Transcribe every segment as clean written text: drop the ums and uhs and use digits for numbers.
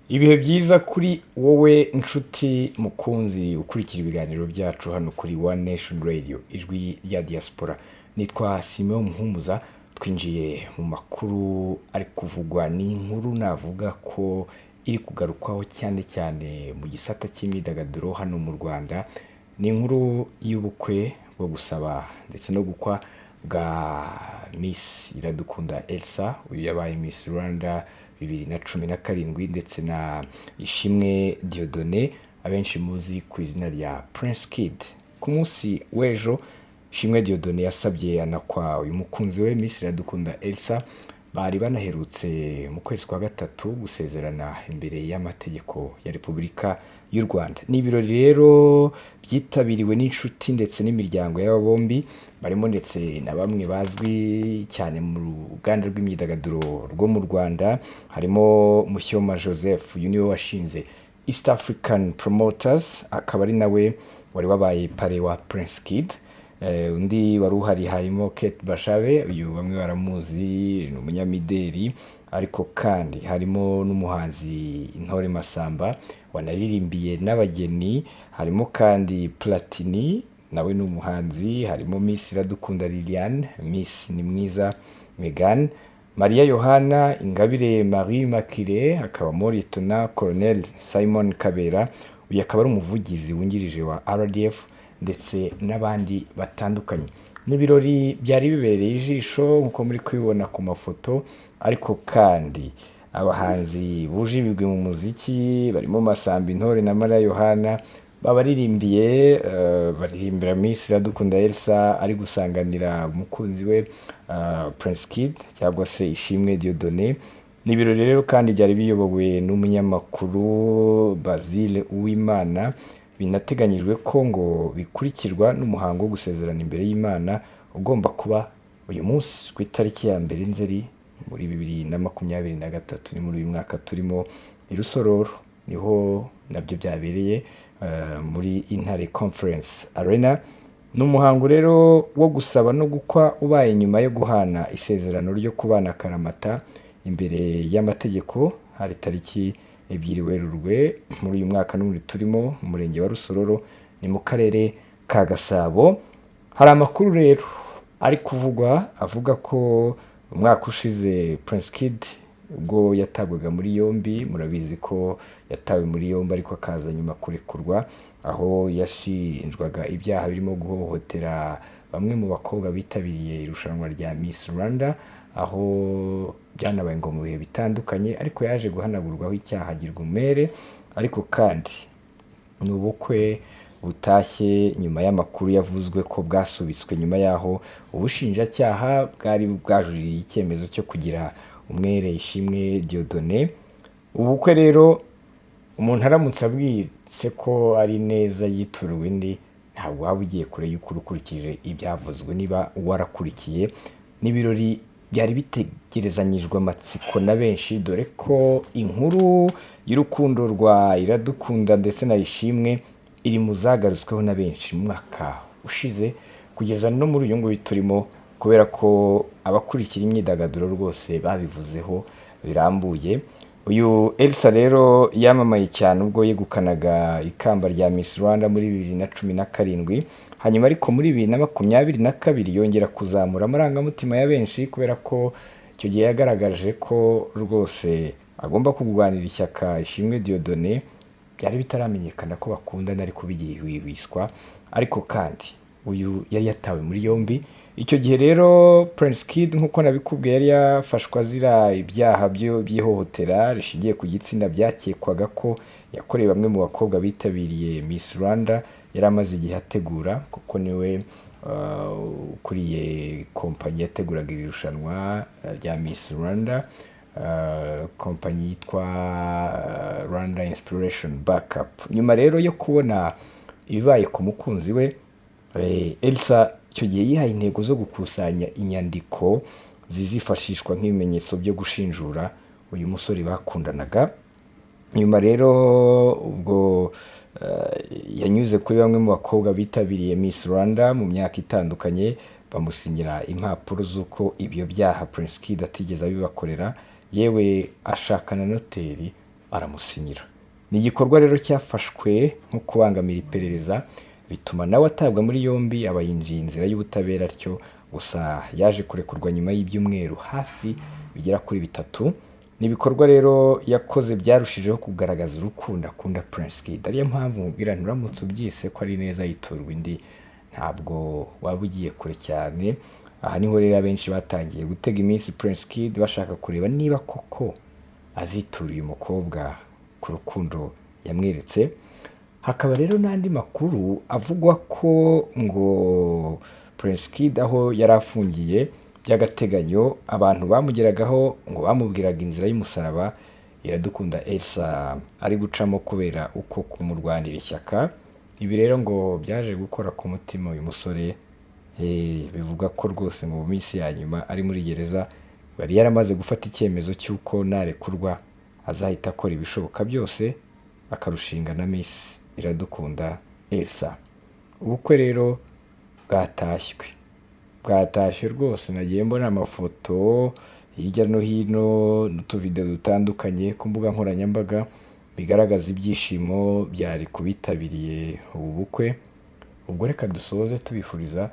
Ibihe byiza kuri wowe nshuti mukunzi ukurikira ibiganiro byacu hano kuri One Nation Radio, ijwi rya diaspora. Nitwa Simeon Muhumuza. Twinjiye mu makuru ari kuvugwa. Ni inkuru navuga ko iri kugarukwaho cyane cyane mu gisata cy'imyidagaduro hano mu Rwanda. Ni inkuru y'ubukwe bwo gusaba ndetse no gukwa bwa Miss Iradukunda Elsa, uyu yabaye Miss Rwanda 2017, ndetse na Ishimwe Dieudonné, abenshi muzi ku izina rya Prince Kid. Ku munsi w'ejo, Ishimwe Dieudonné yasabye anakwa uyu mukunzi we Miss Iradukunda Elsa, bari banaherutse mu kwezi kwa gatatu gusezerana imbere y'amategeko ya Repubulika y'u Rwanda. Ni ibirori rero byitabiriwe n'inshuti ndetse n'imiryango y'aba bombi, barimo ndetse na bamwe bazwi cyane mu ruganda rw'imyidagaduro rwo mu Rwanda, harimo Mushyoma Joseph. Uyu niwe washinze East African Promoters, akaba ari nawe wari wabaye parrain wa Prince Kid. Undi wari uhari harimo Kate Bashabe, uyu bamwe baramuzi, ni umunyamideli, ariko kandi harimo n'umuhanzi Intore Masamba wanaririmbiye n'abageni, harimo kandi Platini, nawe ni umuhanzi, harimo Miss Iradukunda Liliane, Miss Nimwiza Megan, Mariya Yohana, Ingabire Marie Immaculée, hakabamo Lieutenant Colonel Simon Kabera, uyu akaba ari umuvugizi wungirije wa RDF, ndetse n'abandi batandukanye. Ni ibirori byari bibereye ijisho nk'uko muri kubibona ku mafoto, ariko kandi abahanzi buje ibigwi mu muziki barimo Masamba Intore na Mariya Yohana babaririmbiye, baririmbira Miss Iradukunda Elsa ari gusanganira umukunzi we Prince Kid cyangwa se Ishimwe Dieudonné. Ni ibirori rero kandi byari biyobowe n'umunyamakuru Basile Uwimana, binateganyijwe ko ngo bikurikirwa n'umuhango wo gusezerana imbere y'Imana ugomba kuba uyu munsi ku itariki ya 1 Nzeri muri 2023, ni muri uyu mwaka turimo. I Rusororo niho nabyo byabereye, muri Intare Conference Arena. Ni umuhango rero wo gusaba no gukwa ubaye nyuma yo guhana isezerano ryo kubana akaramata imbere y'amategeko, hari tariki 2 Werurwe muri uyu mwaka n'ubundi turimo, mu murenge wa Rusororo, ni mu karere ka Gasabo. Hari amakuru rero ari kuvugwa avuga ko umwaka ushize Prince Kid ubwo yatabwaga muri yombi, murabizi ko yatawe muri yombi ariko akaza nyuma kurekurwa, aho yashinjwaga ibyaha birimo guhohotera bamwe mu bakobwa bitabiriye irushanwa rya Miss Rwanda, aho byanabaye ngo mu bihe bitandukanye, ariko yaje guhanagurwaho icyaha agirwa umwere. Ariko kandi ni ubukwe butashye nyuma y'amakuru yavuzwe ko bwasubitswe nyuma y'aho ubushinjacyaha bwari bwajuririye icyemezo cyo kugira umwere Ishimwe Dieudonné. Ubukwe rero umuntu aramutse abwitse ko ari neza yituriwe indi, ntabwo waba ugiye kure y'ukuri ukurikije ibyavuzwe niba warakurikiye. N'ibirori byari bitegerezanyijwe amatsiko na benshi, dore ko inkuru y'urukundo rwa Iradukunda ndetse na Ishimwe iri mu zagarutsweho na benshi mu mwaka ushize kugeza no muri uyu nguyu turimo, kubera ko abakurikira imyidagaduro rwose babivuzeho birambuye. Uyu Elsa rero yamamaye cyane ubwo yegukanaga ikamba rya Miss Rwanda muri 2017, hanyuma ariko muri 2022 yongera kuzamura amarangamutima ya benshi, kubera ko icyo gihe yagaragaje ko rwose agomba kurwanira ishyaka Ishimwe Dieudonné. Byari bitaramenyekana ko bakundana, ariko bigihwihwiswa. Ariko kandi uyu yari yatawe muri yombi icyo gihe. Rero Prince Kid, nk'uko nabikubwiye, yari yafashwe azira ibyaha by'ihohotera rishingiye ku gitsina byakekwaga ko yakorewe bamwe mu bakobwa bitabiriye Miss Rwanda yari amaze igihe ategura, kuko niwe ukuriye kompanyi yateguraga iri rushanwa rya Miss Rwanda, kompanyi yitwa Rwanda Inspiration Backup. Nyuma rero yo kubona ibibaye ku mukunzi we, Elsa icyo gihe yihaye intego zo gukusanya inyandiko zizifashishwa nk'ibimenyetso byo gushinjura uyu musore bakundanaga. Nyuma rero ubwo yanyuze kuri bamwe mu bakobwa bitabiriye Miss Rwanda mu myaka itandukanye, bamusinyira impapuro z'uko ibyo byaha Prince Kid atigeze abibakorera, yewe ashaka na noteri. aramusinyira. Ni igikorwa rero cyafashwe nko kubangamira iperereza, bituma nawe atabwa muri yombi, aba yinjiye inzira y'ubutabera atyo. Gusa yaje kurekurwa nyuma y'ibyumweru hafi bigera kuri 3. Ni ibikorwa rero yakoze byarushijeho kugaragaza urukundo akunda Prince Kid. Ariyo mpamvu mubwira nti uramutse ubyise ko ari neza yiturwa indi, ntabwo waba ugiye kure cyane. Aha niho rero abenshi batangiye gutega iminsi Prince Kid, bashaka kureba niba koko azitura uyu mukobwa ku rukundo yamweretse. Hakaba rero n'andi makuru avugwa ko ngo Prince Kid aho yari afungiye by'agateganyo, abantu bamugeragaho ngo bamubwiraga inzira y'umusaraba Iradukunda Elsa ari gucamo kubera uko kumurwanira ishyaka. Ibi rero ngo byaje gukora ku mutima uyu musore. Bivuga ko rwose mu minsi ya nyuma ari muri gereza yari yaramaze gufata icyemezo cy'uko narekurwa azahita akora ibishoboka byose akarushinga na Miss Iradukunda Elsa. Ubukwe rero bwatashywe, bwatashywe rwose. Nagiye mbona amafoto hirya no hino n'utuvidewo dutandukanye ku mbuga nkoranyambaga bigaragaza ibyishimo byari ku bitabiriye ubu bukwe. Ubwo reka dusoze tubifuriza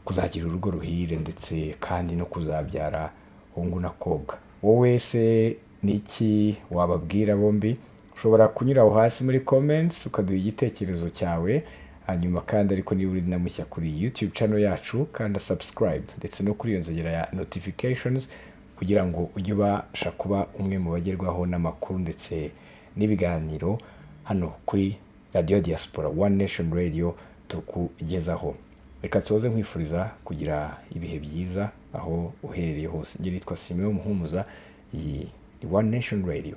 kuzagira urugo ruhire, ndetse kandi no kuzabyara hungu na kobwa. Wowe se ni iki wababwira bombi? Ushobora kunyura aho hasi muri comments ukaduha igitekerezo cyawe. Hanyuma kandi ariko niba uri na mushya kuri YouTube channel yacu, kanda subscribe ndetse no kuri iyo nzogera ya notifications, kugira ngo ujye ubasha kuba umwe mu bagerwaho n'amakuru ndetse n'ibiganiro hano kuri Radio Diaspora, One Nation Radio tukugezaho. Reka nsoze nkwifuriza kugira ibihe byiza aho uherereye hose. Njye nitwa Simeon Muhumuza, iyi ni One Nation Radio.